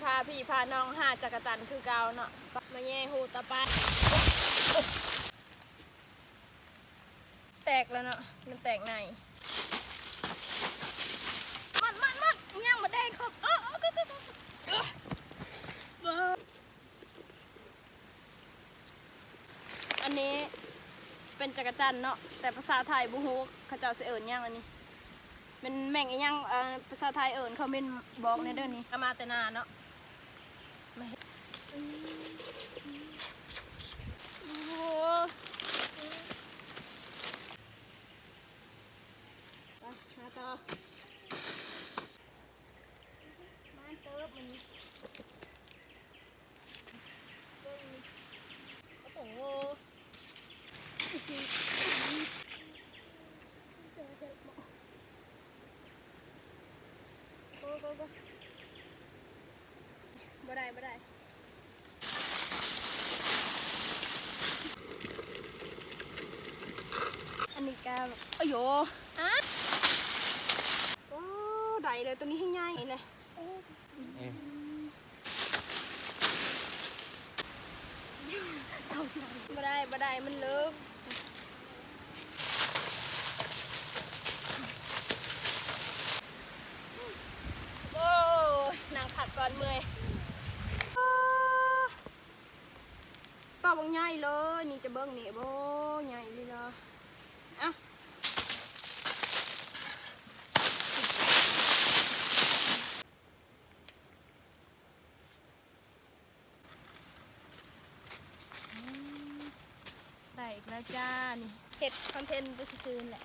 ພາພີ່ພານ້ອງຫາຈັກກະຈັນຄືເກົ່າເນາະ ມາແຍ່ຮູຕໍ່ໄປ. ແຕກແລ້ວເນາະ ມັນແຕກໃນ. ມັນ ມັນ ມັນ ຍັງບໍ່ແດງຄົບ ເອີ ເອີ ເອີ ເອີ ເອີ. ອັນນີ້ເປັນຈັກກະຈັນເນາະ ແຕ່ພາສາໄທບໍ່ຮູ້ເຂົາເຈົ້າຊິເອີ້ນຫຍັງ. ອັນນີ້ແມ່ນແມງອີຫຍັງ ເອີ ພາສາໄທເອີ້ນ ຄອມເມັນບອກແດ່ເດີນີ້. ເອົາມາແຕ່ນາເນາະ ມາເຮັດ ໂອ້ ໄປ ຫາຕໍ່ ມາເຕີບມັນ ເບິ່ງ ໂອ້ໂຫ ໂອ້ ໂອ້ ໂອ້ ບໍ່ໄດ້ ບໍ່ໄດ້. ອັນນີ້ກະ ໂອ້ໂຫ ອາ ໂອ້ ໄດ້ເລີຍ ໂຕນີ້ໃຫ້ໃຫຍ່ເລີຍ. ເອີ ບໍ່ໄດ້ ບໍ່ໄດ້ ມັນເລິກ. ໂອ້ຍ ນັ່ງພັກກ່ອນ ເມື່ອຍ. ໂຕບັກໃຫຍ່ເລີຍ ນີ້ຈະເບິ່ງນີ້ ໂອ້ ໃຫຍ່ອີ່ຫຼີເນາະ. ອ່ະ ໄດ້ອີກແລ້ວຈ້າ ນີ້ເຮັດຄອນເທັນໄປຊື່ໆແຫຼະ.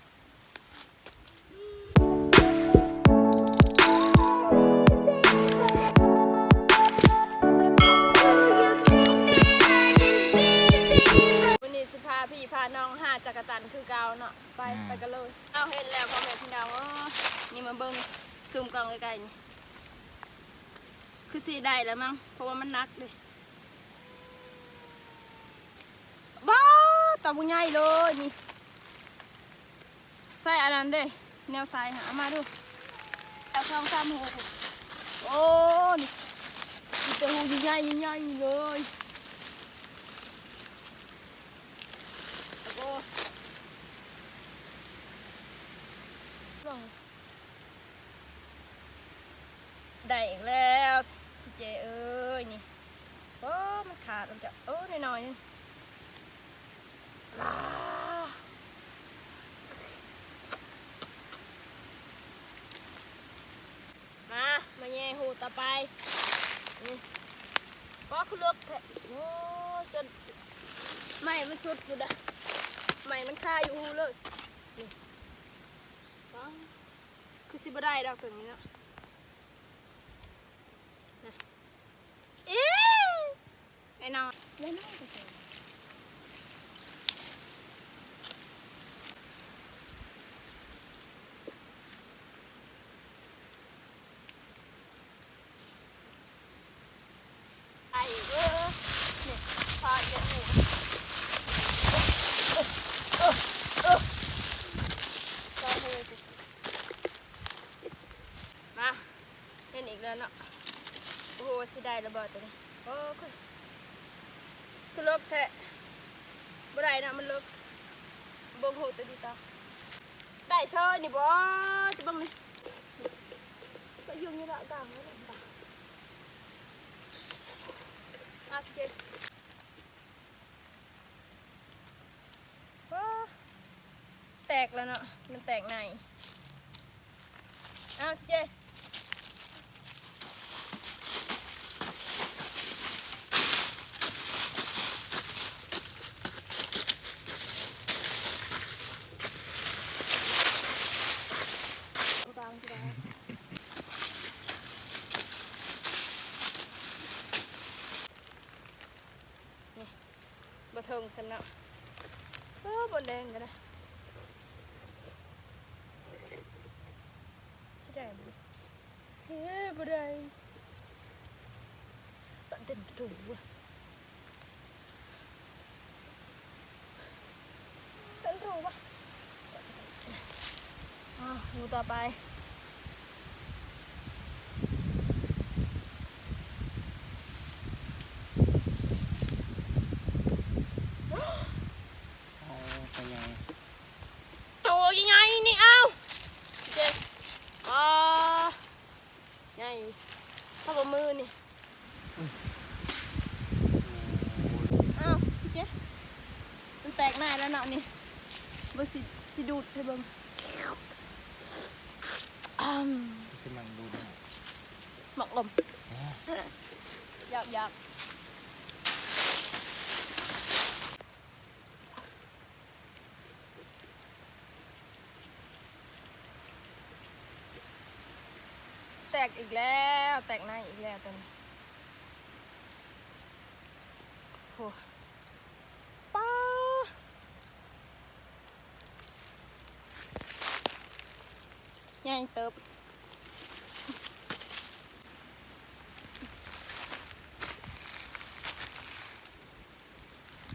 ມື້ນີ້ຊິພາພີ່ພານ້ອງຫາຈັກກະຈັນຄືເກົ່າເນາະ ໄປ ອືມ ໄປກັນເລີຍ. ເອົາ ເຫັນແລ້ວພໍ່ແມ່ພີ່ນ້ອງເອີຍ ນີ້ມາເບິ່ງ ຊູມກ້ອງໃກ້ໆນີ້ ຄືຊິໄດ້ແລ້ວມັງ ເພາະວ່າມັນໜັກເດ້. ວ້າ ໂຕບັກໃຫຍ່ເລີຍນີ້ ໃສ່ອັນນັ້ນເດ້ ແນວໃສ່ຫາ ເອົາມາດູ ເອົາສອງສາມຮູພຸ້ນ. ໂອ້ ນີ້ມີແຕ່ຮູໃຫຍ່ໆ ໃຫຍ່ໆເລີຍ. ໂອ້ ໄດ້ອີກແລ້ວ ເຈເອີຍ ນີ້ ໂອ້ ມັນຂາດອອກຈາກ ໂອ້ ໜ້ອຍໆ ໜຶ່ງ. ມາ ມາແຍ່ຮູຕໍ່ໄປ ນີ້ ປ້າ ຄືເລິກແທ້ ໂອ້ຍ ຈົນໄມ້ມັນສຸດຢູ່ເດ້ ໄມ້ມັນຄາຢູ່ຮູເລີຍ ນີ້ ປ້າ ຄືຊິບໍ່ໄດ້ດອກໂຕນີ້ເນາະ ນະ ເອີ ໄອ້ນ້ອງ ໄດ້ນ້ອຍກວ່າເກົ່າ. ໄອ້ເອີ ນີ້ ພາດກັນຢູ່ ມາ ເຫັນອີກແລ້ວເນາະ ບໍ່ຮູ້ວ່າຊິໄດ້ຫຼືບໍ່ໂຕນີ້. ໂອ້ ຄື ຄືເລິກແທ້ ບໍ່ໄດ້ເນາະ ມັນເລິກ ເບິ່ງໂຫດແຕ່ດີຕາ ໄດ້ເຊີຍນີ້ບໍ່ ຈະເບິ່ງນີ້ ກໍຢູ່ນີ້ລະ ກາງນີ້ລະ ໂອເຄ. ວ້າ ແຕກແລ້ວເນາະ ມັນແຕກໃນ ເອົາ ເຈ ນີ້ ບໍ່ເຖິງຊ້ຳເນາະ ເອີ ບົນແດງກໍໄດ້ ຊິໄດ້ບໍ່ ເອີ ບໍ່ໄດ້ ຕັດເຕັມໂຕ ເຕັມໂຕວະ ອ່າ ຮູຕໍ່ໄປ. ອ້າວ ເຈ ມັນແຕກໜ້າແລ້ວເນາະນີ້ ເບິ່ງ ຊິ ຊິດູດໃຫ້ເບິ່ງ. ອືມ ຊິມັນດູດ ໝາກລົມ ຢາກ ຢາກ. ແຕກອີກແລ້ວ ແຕກໃນອີກແລ້ວຕົວນີ້ ໂອ້ ປ້າ ໃຫຍ່ເຕີບ.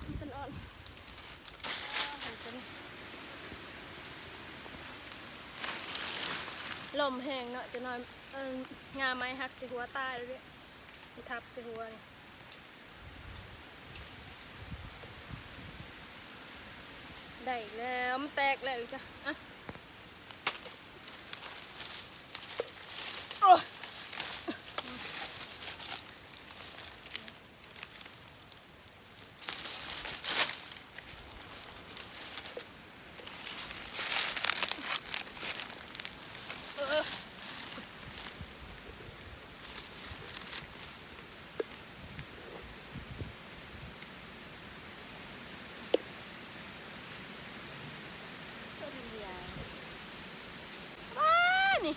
ມັນເປັນອ່ອນ ອ່າ ເຫັນຕົວນີ້ ລົມແຮງເນາະ ຈັກໜ້ອຍ ເອີ ງ່າໄມ້ຫັກຊິຫົວຕາຍແລ້ວເດ້ ມັນທັບໃສ່ຫົວນີ້ ໄດ້ອີກແລ້ວ ມັນແຕກແລ້ວອີກຈ້ະ ອ່ະ. ວ້າ ນີ້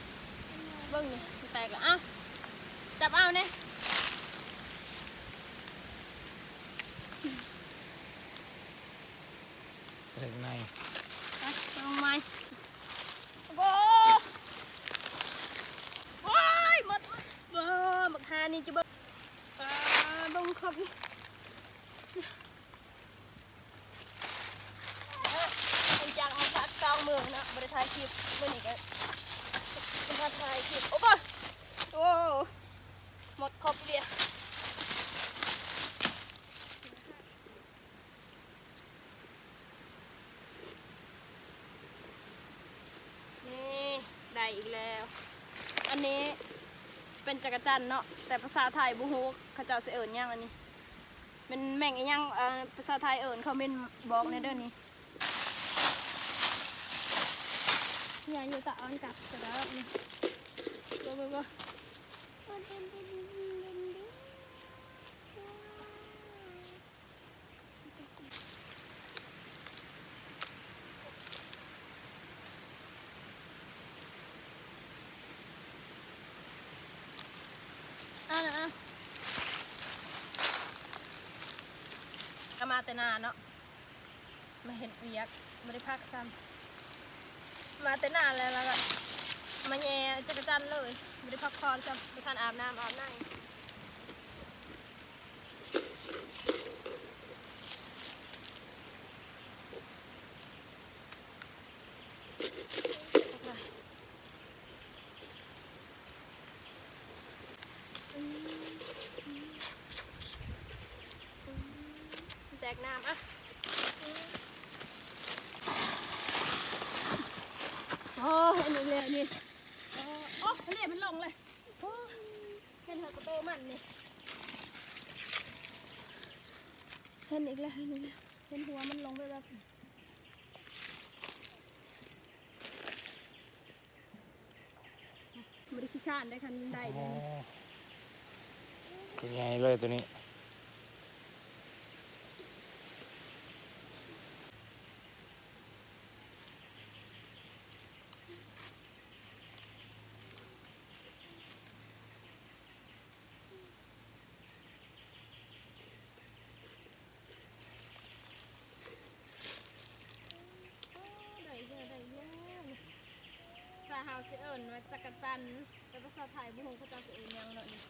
ເບິ່ງນີ້ ມັນແຕກແລ້ວ ອ້າວ ຈັບເອົາແດ່. ເຮັດໄງ ໄປ ເອົາລົງໃໝ່. ໂອ້ ໂອ້ຍ ໝົດ ໂອ້ ບັກຫ່ານີ້ຈະເບິ່ງ ອ່າ ເບິ່ງຂອບນີ້ ຫຼັງຈາກມາພັກສອງມື້ເນາະ ບໍ່ໄດ້ຖ່າຍຄລິບ ມື້ນີ້ກໍມາຖ່າຍຄລິບ ໂອ້ ໂອ້ ໝົດຂອບເດ. ນີ້ ໄດ້ອີກແລ້ວ ອັນນີ້ເປັນຈັກກະຈັນເນາະ ແຕ່ພາສາໄທບໍ່ຮູ້ເຂົາເຈົ້າຊິເອີ້ນຫຍັງ ອັນນີ້ແມ່ນແມງອີຫຍັງ ເອີ ພາສາໄທເອີ້ນ ຄອມເມັນບອກແດ່ເດີນີ້. ເຮືອຢູ່ຕາອອນກັບກະດອກນີ້ ໂກ ໂກ ໂກ. ກະມາແຕ່ນາເນາະ ມາເຮັດວຽກ ບໍ່ໄດ້ພັກຊ້ຳ ມາແຕ່ນາແລ້ວ ແລ້ວກະມາແຍ່ຈັກກະຈັນເລີຍ ບໍ່ໄດ້ພັກຜ່ອນຊ້ຳ ບໍ່ທັນອາບນ້ຳອາບໃນ. ແຕກນ້ຳ ອ່ະ ໂອ້ ອັນນີ້ແຫຼະນີ້ ໂອ້ ໂອ້ ອັນນີ້ມັນລົງເລີຍ ໂອ້ ເຫັນຫົວກະໂຕມັນນີ້ ເຫັນອີກແລ້ວ ເຫັນອີກແລ້ວ ເຫັນຫົວມັນລົງແວບໆ. ບໍ່ໄດ້ຂີ້ຄ້ານໄດ້ ຄັນໄດ້ ໂອ້ ຕົວໃຫຍ່ເລີຍຕົວນີ້. ໂອ້ ໄດ້ແລ້ວ ໄດ້ແລ້ວ ພາສາເຮົາຊິເອີ້ນວ່າຈັກກະຈັນ ແຕ່ພາສາໄທບໍ່ຮູ້ເຂົາເຈົ້າຊິເອີ້ນຫຍັງເນາະ ນີ້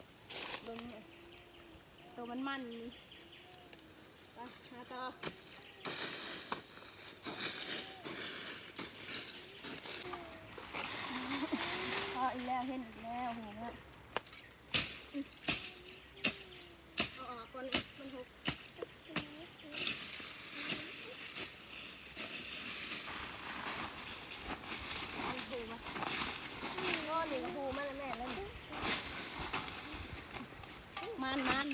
ເບິ່ງນີ້ ໂຕມັນໆ ນີ້ ໄປ ຫາຕໍ່ ພໍອີກແລ້ວ ເຫັນອີກແລ້ວ ໂຫ ເອົາອອກກ່ອນ ມັນຫົກ ມັນໂຫມາ ນີ້ກໍໂຫມາແລ້ວແມ່ນແລ້ວນີ້ ມານໆ ມານ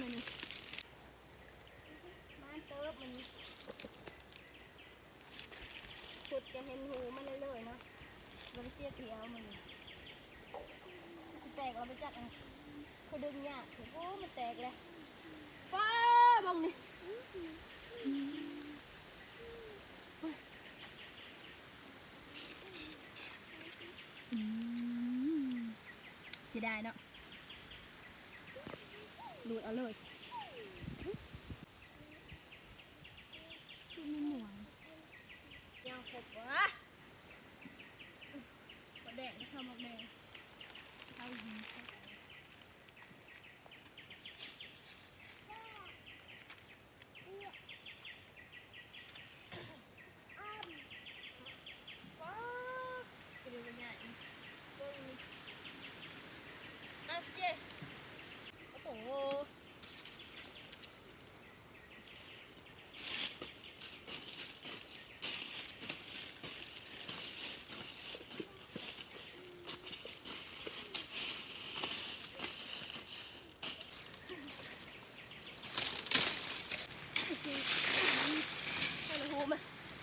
ກແລ້ວໄປຈັກ ເຂົາດຶງຍາກ. ໂອ້ ມັນແຕກແລ້ວ. ປ້າ ເບິ່ງນີ້. ອືມ ເສຍດາຍເນາະ. ຮູດເອົາເລີຍ. ຄືມີໝວນ. ຍັງຄົບວະ? ໝາກແດງ ເຂົ້າໝາກແດງ ເຂົ້າຫີນ.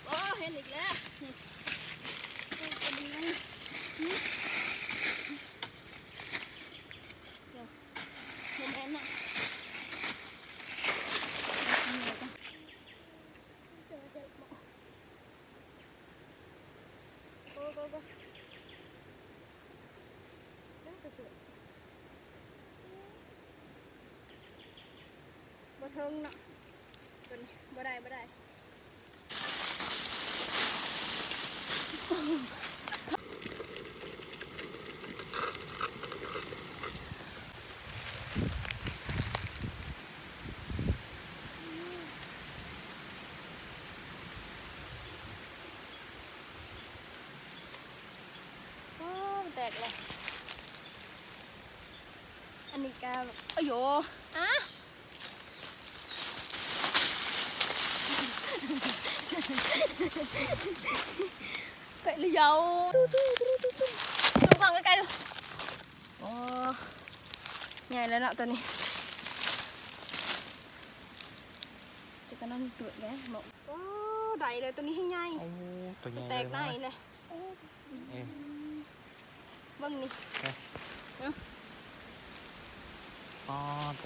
ໂອ້ ເຫັນອີກແລ້ວ. ນີ້ ໂອ້ ເປັນຫຍັງ? ໂອ້ ແມ່ນໆ ນະ. ໂອ້ ໂອ້ ໂອ້ ບໍ່ເຖິງເນາະ ຕົວນີ້ ບໍ່ໄດ້ ບໍ່ໄດ້. ໂອ້ ແຕກແລ້ວ. ອັນນີ້ກະ ໂອ້ໂຫ ອາ ໄປລະເຍົາ. ສູງເບິ່ງໃກ້ໆ ດູ. ໂອ້ ໃຫຍ່ແລ້ວເນາະ ໂຕນີ້. ຈັກກະນອນຕຸດແລ້ວເນາະ. ໂອ້ ໄດ້ແລ້ວ ໂຕນີ້ໃຫ້ໃຫຍ່. ໂອ້ ໂຕໃຫຍ່ ແຕກໃນແລ້ວ. ເອີ ເບິ່ງນີ້ ເອີ ເອີ ອໍ ໂຕ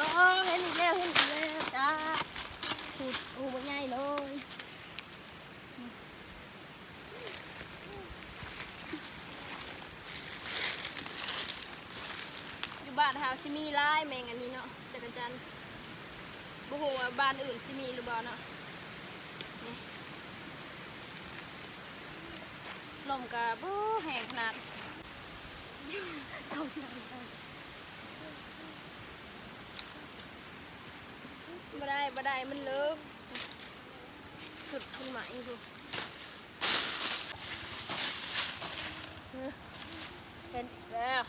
ອໍ ເຫັນອີກແລ້ວ ເຫັນອີກແລ້ວ ຈ້າ. ໂອ້ ໂອ້ ບັກໃຫຍ່ເລີຍ. ຢູ່ບ້ານເຮົາຊິມີຫຼາຍແມງອັນນີ້ເນາະ ຈັກກະຈັນ. ບໍ່ຮູ້ວ່າບ້ານອື່ນຊິມີຫຼືບໍ່ເນາະ. ນີ້ ລົມກະບໍ່ແຮງຂະໜາດ. ບໍ່ໄດ້ ບໍ່ໄດ້ ມັນເລີກ. ສຸດຂຶ້ນມາອີກ. ເຫັນອີກແລ້ວ.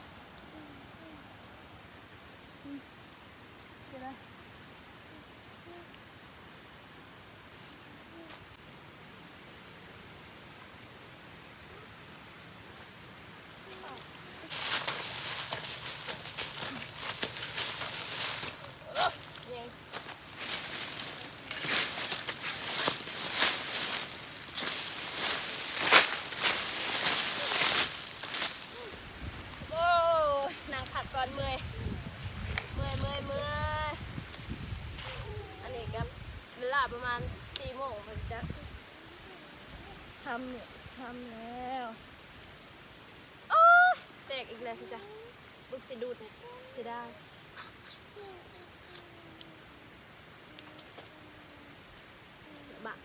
ໂອ້ຍ ນັ່ງພັກກ່ອນ ເມື່ອຍ ເມື່ອຍ ເມື່ອຍ ເມື່ອຍ. ອັນນີ້ກະເວລາປະມານສີ່ໂມງພຸ້ນຈ້າ. ຄ່ຳ ຄ່ຳແລ້ວ. ໂອ້ຍ ແຕກອີກແລ້ວຊິຈ້າ. ບຶກຊິດູດ ເສຍດາຍ. ບາກ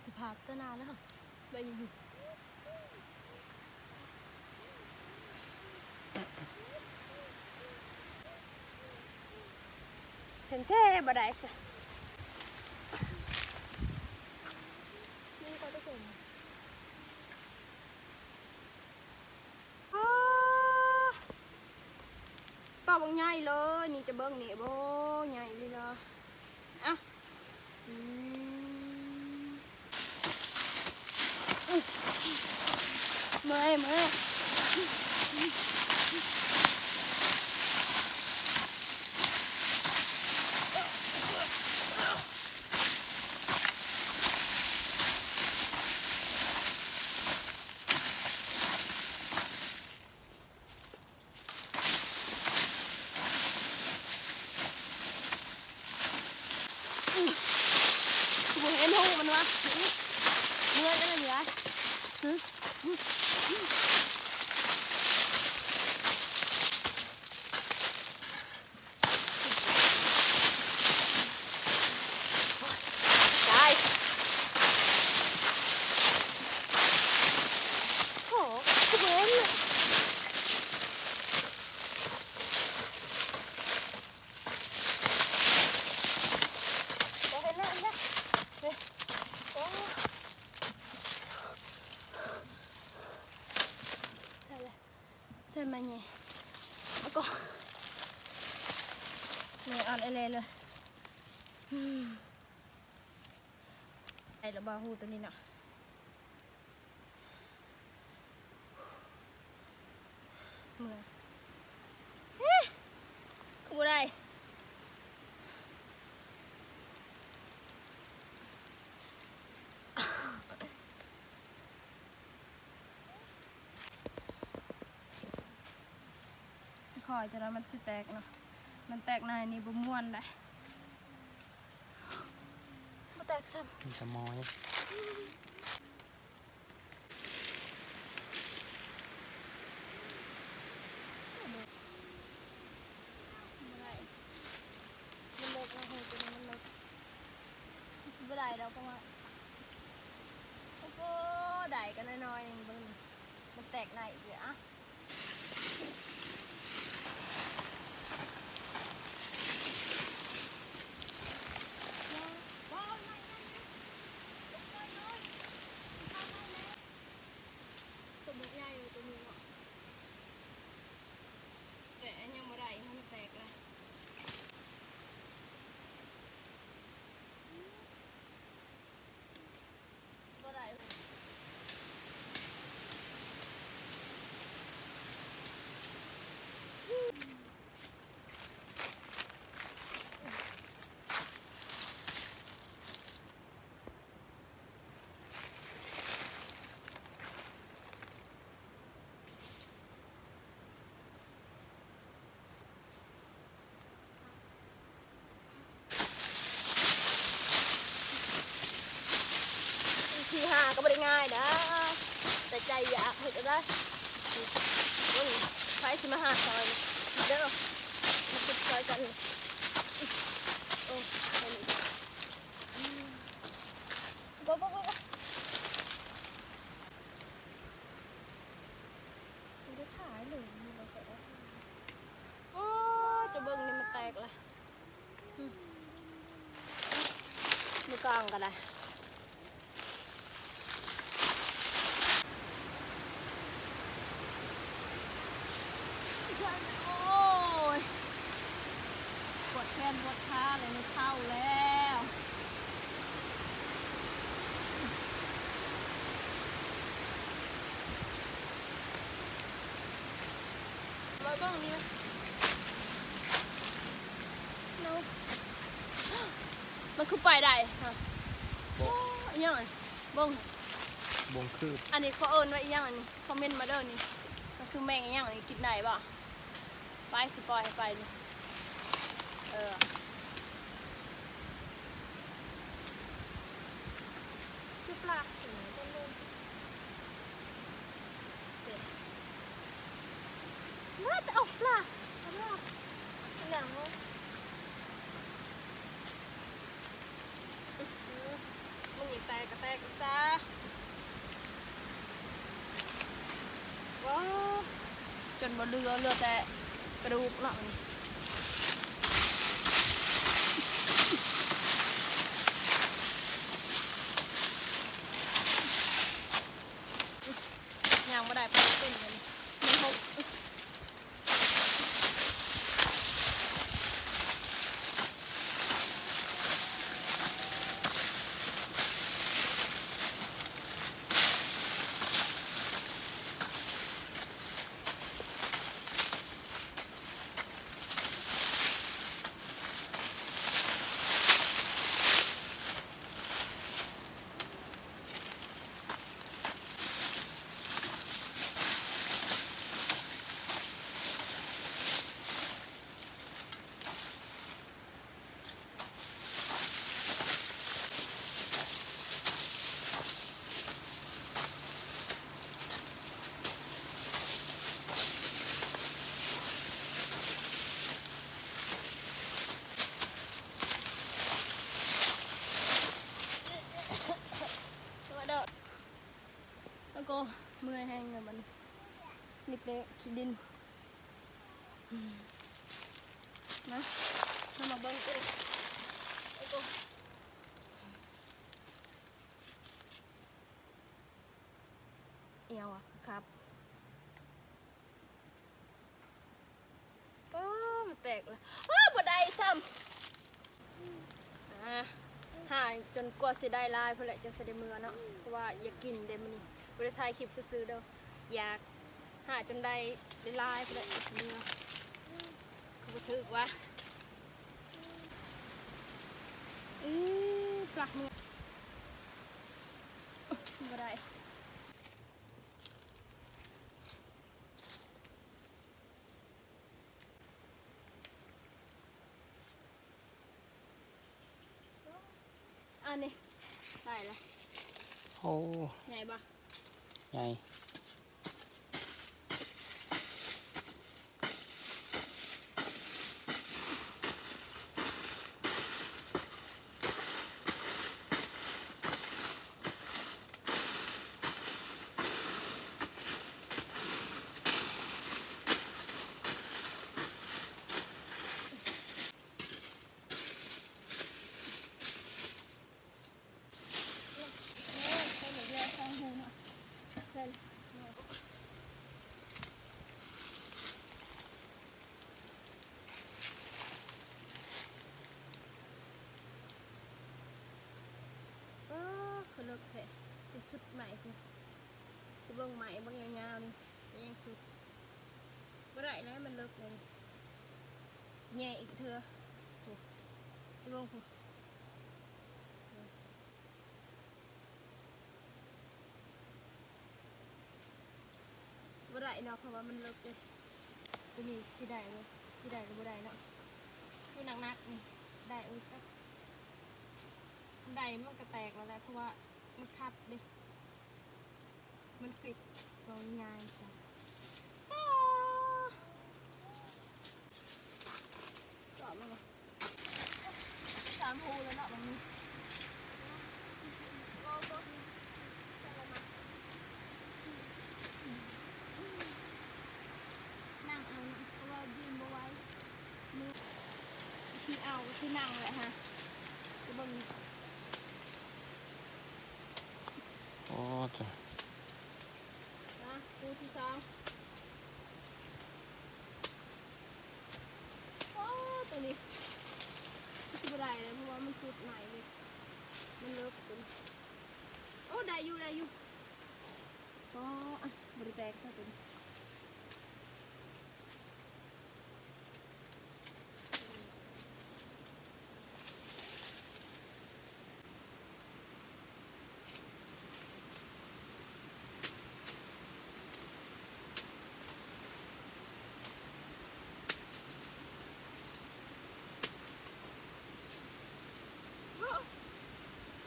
ສະພາບຕະໜາແລ້ວ ໄປຢູ່ ເຫັນແທ້ບໍ່ໄດ້ຊະ. ນີ້ກໍໄດ້ເຫັນ. ພວກໃຫຍ່ເລີຍ ນີ້ຈະເບິ່ງນີ້ ໂອ້ ໃຫຍ່ອີ່ຫຼີເນາະ ອ່ະ ອືມ ເມື່ອຍ ເມື່ອຍ. บ่เห็นหูมันวะ เมื่อยจังเลยนี่วะ ตาย โอ้ คือบ่เห็นเลย โอ้ เห็นแล้ว เห็นแล้ว เฮ้ย โอ้ ใช่เลย ใช่ไหมเนี่ย แล้วก็ นี่อ่อนแอเลย อืม ได้แล้วบ่ ฮูตัวนี้เนาะ เมื่อย เฮ้ย คือบ่ได้ ค่อยจะได้มันสิแตกเนาะ มันแตกในนี่บ่ม่วนได้ บ่แตกซ้ำ มีแต่มอย บ่ได้ มันเลิกแล้ว เฮ้ย ตัวนี้มันเลิก มันสิบ่ได้ดอก เพราะว่า โอ้โห ได้กันน้อยๆ เบิ่ง มันแตกในอีกเลยอะ ตัวบักใหญ่เลยตัวนี้เนาะ แต่อันยังบ่ได้ มันแตกแล้ว บ่ได้ ที่หาก็บ่ได้ง่ายเด้อ แต่ใจอยากเฮ็ดได้ โอ้ย ไผสิมาหาซอยเด้อ มาคิดซอยกัน โอ้ย บ่ บ่ บ่ บ่ มันจะถ่ายหรือมันจะ โอ้ จะเบิ่งนี่มันแตกละ อืม มือกลางก็ได้ โอ้ย ปวดแขนปวดขาเลย ไม่เท่าแล้ว มาเบิ่งนี่ มันคือไปได้ฮะ โอ้ อีหยังอะ เบิ่ง บ่งคืบ อันนี้เขาเอิ้นว่าอีหยัง อันนี้ คอมเมนต์มาเด้อนี่ มันคือแมงอีหยัง อันนี้กินได้บ่ ไป สิปล่อยให้ไปนี่ เออ คือปลา เด้ มาแต่ออกปลา ปลา หนัง มันอยากแตกก็แตกซะ ว้าว จนบ่เหลือ เหลือแต่กระดูกเนาะ ย่างบ่ได้ เพราะว่าเป็นมัน มันหก ມັນມີແຕ່ຂີ້ດິນ. ມາ ເຮົາມາເບິ່ງກັນ. ໂອ້ໂຫ ອີ່ຫຍັງວະ? ຄັບ. ໂອ້ ມັນແຕກລະ. ໂອ້ ບໍ່ໄດ້ຊ້ຳ. ອ່າ ຫາຈົນກວ່າຊິໄດ້ຫຼາຍພຸ້ນແຫຼະ ຈັ່ງຊິໄດ້ເມືອເນາະ ເພາະວ່າຢາກກິນເດ້ມື້ນີ້. ບໍ່ໄດ້ຖ່າຍຄລິບຊື່ໆເດີ ຢາກຫາຈົນໄດ້ຫຼາຍໆພຸ້ນແຫຼະ ຈັ່ງຊິເມືອ. ຄືບໍ່ຖືກວະ. ອີ ປາກເມືອ ບໍ່ໄດ້. ອັນນີ້ໄດ້ລະ. ໂອ້ ໃຫຍ່ບໍ່? ໃຫຍ່. ເອີ ຄືເລິກແທ້ ເປັນຊຸດໃໝ່ພຸ້ນ. ຊິເບິ່ງໃໝ່ເບິ່ງຍາວໆນີ້ ຍັງສຸດບໍ່ໄດ້ແລ້ວ ມັນເລິກແລ້ວນີ້. ແຍ່ອີກເທື່ອ ໂອ້ ຊິເບິ່ງພຸ້ນ. ບໍ່ໄດ້ເນາະ ເພາະວ່າມັນເລິກເດ້. ຕົວນີ້ຊິໄດ້ບໍ່ ຊິໄດ້ຫຼືບໍ່ໄດ້ເນາະ. ຕົວໜັກໆນີ້ໄດ້ ໂອ້ຍ ໄດ້ມັນກະແຕກແລ້ວແຫຼະ ເພາະວ່າມັນຄັບເດ້ ມັນຟິດ ເວົ້າງ່າຍໆຊະ. ສາມຮູແລ້ວເນາະ ມັນມີ ນັ່ງເອົາເນາະ ເພາະວ່າຢືນບໍ່ໄຫວ ມື ທີ່ເອົາທີ່ນັ່ງແຫຼະຮະ ຊິເບິ່ງ. ໂອ້ ໂຕ ມາ ຄູ່ທີສອງ. ໂອ້ ໂຕນີ້ຄືຊິບໍ່ໄດ້ເລີຍ ເພາະວ່າມັນສຸດໃໝ່ເລີຍ ມັນເລິກເກີນ. ໂອ້ ໄດ້ຢູ່ ໄດ້ຢູ່. ອໍ ອ່ະ ບໍ່ໄດ້ແຕກຊະໂຕນີ້.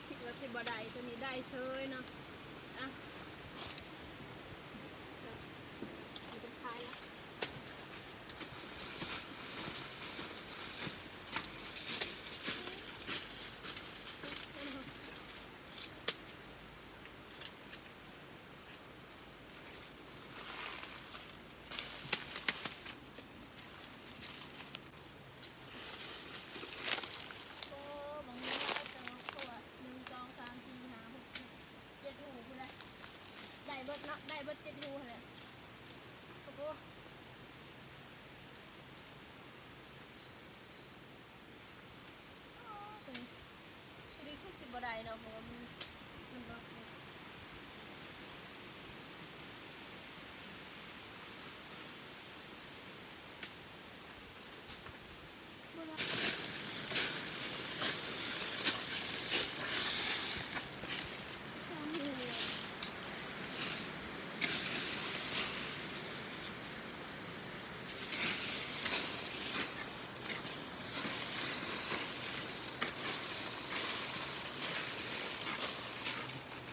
ຄິດວ່າຊິບໍ່ໄດ້ ໂຕນີ້ໄດ້ເສີຍເນາະ. ອ່ະ ເປັນຂາຍລະ. ໂອ້ ບັກນີ້ຫຼາຍເຕີບ ເພາະວ່າ ໜຶ່ງ ສອງ ສາມ ສີ່ ຫ້າ ຫົກ ເຈັດ ເຈັດຮູພຸ້ນແຫຼະ. ໄດ້ເບິດເນາະ ໄດ້ເບິດເຈັດຮູຫັ້ນແຫຼະ. ໂອ້ໂຫ ໂອ້ ໂຕນີ້ ໂຕນີ້ຄືຊິບໍ່ໄດ້ເນາະ ເພາະວ່າມັນ ມັນເລິກເດ້. ໂ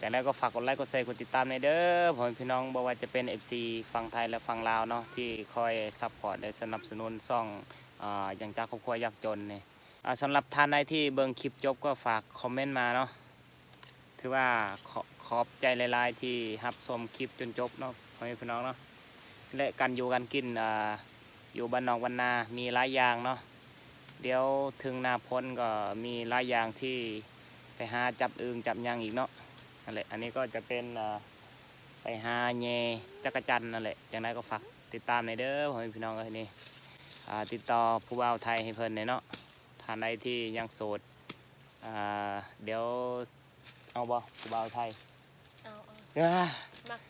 ຈັ່ງໃດກໍຝາກກົດໄລ ກົດແຊ ກົດຕິດຕາມແດ່ເດີ ພໍ່ແມ່ພີ່ນ້ອງ ບໍ່ວ່າຈະເປັນເອັຟຊີຝັ່ງໄທ ແລະ ຝັ່ງລາວເນາະ ທີ່ຄອຍຊັບພອດ ແລະ ສະໜັບສະໜູນຊ່ອງ ອາ ຫຍັງຈັກຄອບຄົວຢາກຈົນນີ້. ອາ ສຳລັບທ່ານໃດທີ່ເບິ່ງຄລິບຈົບ ກໍຝາກຄອມເມັນມາເນາະ ຖືວ່າຂອບ ຂອບໃຈຫຼາຍໆ ທີ່ຮັບຊົມຄລິບຈົນຈົບເນາະ ພໍ່ແມ່ພີ່ນ້ອງເນາະ ແລະ ການຢູ່ການກິນ ອາ ຢູ່ບ້ານນອກບ້ານນາ ມີຫຼາຍຢ່າງເນາະ ດຽວເຖິງໜ້າຝົນກໍມີຫຼາຍຢ່າງທີ່ໄປຫາຈັບອຶ່ງຈັບຫຍັງອີກເນາະ. ນັ້ນແຫຼະ ອັນນີ້ກໍຈະເປັນ ເອີ ໄປຫາແຍ່ຈັກກະຈັນນັ້ນແຫຼະ. ຈັ່ງໃດກໍຝາກຕິດຕາມແດ່ເດີ ພໍ່ແມ່ພີ່ນ້ອງເອີຍ ນີ້ ອາ ຕິດຕໍ່ຜູ້ບ່າວໄທໃຫ້ເພິ່ນແດ່ເນາະ. ທ່ານໃດທີ່ຍັງໂສດ ອາ ດຽວເອົາບໍ່ ຜູ້ບ່າວໄທ? ເອົາ ເອົາ ອາ ມັກ